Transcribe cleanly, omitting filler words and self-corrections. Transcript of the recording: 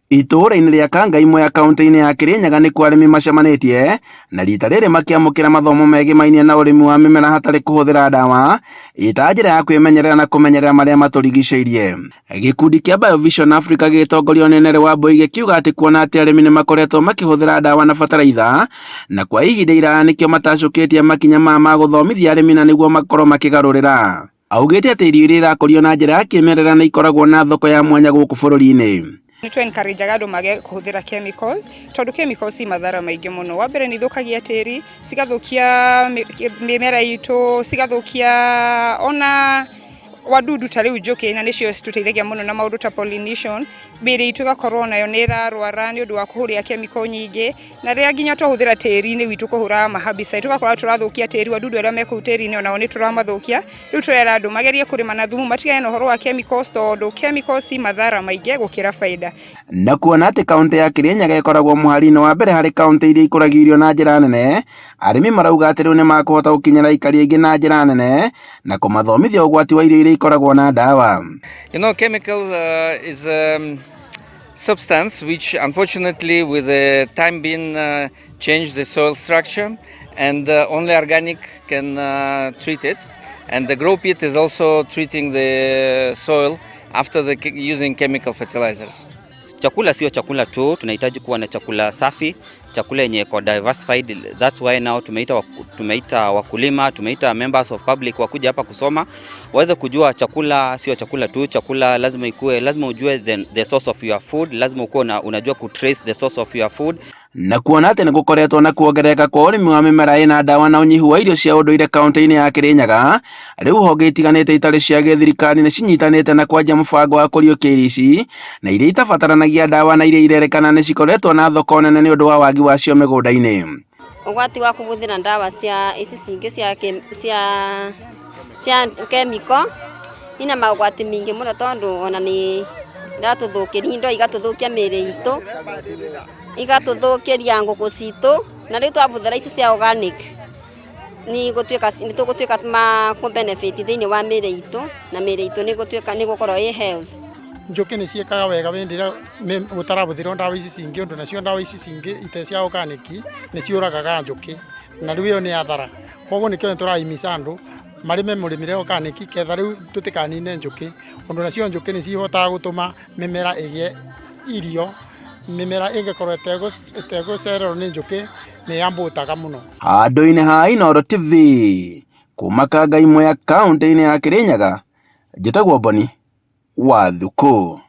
Itũũra-inĩ rĩa Kangai Mwea kaunti-inĩ ya Kirinyaga nĩkuo arĩmi macemanĩtie na rita rĩrĩ makĩamũkĩra mathomo megemainie na ũrĩmi wa mĩmera hatarĩ kũhũthĩra ndawa ĩta njĩra ya kwĩmenyerera na kũmenyerera marĩa matũrigicĩirie. Gĩkundi kĩa Biovision Africa gĩgĩtongorio nĩ Nere Wambui gĩkiuga atĩ kuona atĩ arĩmi nĩ makoretwo makĩhũthĩra ndawa na bataraitha na kwa ihinda iraya nĩkĩo matacũkĩtie makinya maya ma gũthomithia arĩmi na nĩguo makorwo makĩgarũrĩra. Augĩte atĩ irio iria irakũrio na njĩra ya kĩmerera nĩ ikoragwo na thoko ya mwanya gũkũ bũrũri-inĩ. Nĩ tũ encourage andũ mage kũhũthĩra chemicals tondũ chemicals ci mathara maingĩ mũno. Wa mbere nĩ ithũkagia tĩri, cigathũkia mĩmera itũ, cigathũkia ona wadudu ta rĩu njũkĩ na nĩcio citũteithagia mũno na maũndũ ta pollination. Mĩrĩ itũ ĩgakorwo nayo nĩ ĩrarwara nĩ ũndũ wa kũhũrĩra chemical nyingĩ, na rĩrĩa nginya twahũthĩra tĩri-inĩ witũ kũhũra ma herbicide tũgakorwo tũrathũkia tĩri, wadudu arĩa me kũu tĩri-inĩ onao nĩ tũramathũkia. Rĩu tũrera andũ magerie kũrĩma na thumu matigane na ũhoro wa chemicals tondũ chemicals ci mathara maingĩ gũkĩra baida. Na kuona atĩ kaunti ya Kirinyaga ĩkoragwo mũhari-inĩ wa mbere harĩ kaunti iria ikũragia irio na njĩra nene, arĩmi marauga atĩ rĩu nĩ makũhota gũkinyĩra aikari aingĩ na njĩra nene na kũmathomithia ũgwati wa irio iria ikoragwo na ndawa. Chemicals is a substance which unfortunately with the time being change the soil structure, and only organic can treat it. And the grow pit is also treating the soil after the using chemical fertilizers. Chakula sio chakula tu, tunahitaji kuwa na chakula safi, chakula yenye iko diversified. That's why now tumeita wakulima, tumeita members of public wakuja hapa kusoma, waweze kujua chakula sio chakula tu, chakula lazima ikue, lazima ujue the source of your food, lazima ukuwe unajua ku trace the source of your food. Na kuona atĩ nĩ gũkoretwo na kuongerereka kwa ũrĩmi wa mĩmera ĩna ndawa na ũnyihu wa irio cia ũndũire kaunti-inĩ ya Kirinyaga, rĩu honge itiganĩte itarĩ cia gĩthirikari nĩ cinyitanĩte na kwanjia mũbango wa kũriũkia irio ici na iria itabataranagia ndawa na iria irerĩkana nĩ cikoretwo na thoko nene nĩ ũndũ wa wagi wacio mĩgũnda-inĩ. Ũgwati wa kũhũthĩra ndawa cia ici cingĩ cia chemical ina maũgwati maingĩ mũno tondũ ona nĩ iratũthũkĩria indo, igatũthũkia mĩĩrĩ itũ, igatũthũkĩria ngũkũ citũ, na rĩu twahũthĩra ici cia organic nĩ gũtuĩka nĩ tũgũtuĩka ma kũ benefit thĩinĩ wa mĩĩrĩ itũ, na mĩĩrĩ itũ nĩ gũtuĩka nĩ gũkorwo ĩ health. Njũkĩ nĩ ciĩkaga wega hĩndĩ ĩrĩa gũtarahũthĩrwo ndawa ici cingĩ, ũndũ nacio ndawa ici cingĩ ite cia organic nĩ ciũragaga njũkĩ, na rĩu ĩyo nĩ athara. Koguo nĩkĩo nĩ andũ marĩme mũrĩmĩre organic ketha rĩu tũtikanine njũkĩ, ũndũ nacio njũkĩ nĩ cihotaga gũtũma mĩmera ĩgĩe irio, mĩmera ĩngĩkorwo ĩtegũcererwo nĩ njũkĩ nĩ yambũtaga mũno. Handũ-inĩ ha Inooro TV kuma Kangai Mwea kaunti-inĩ ya Kirinyaga, njĩtagwo Boni wa Thukũ.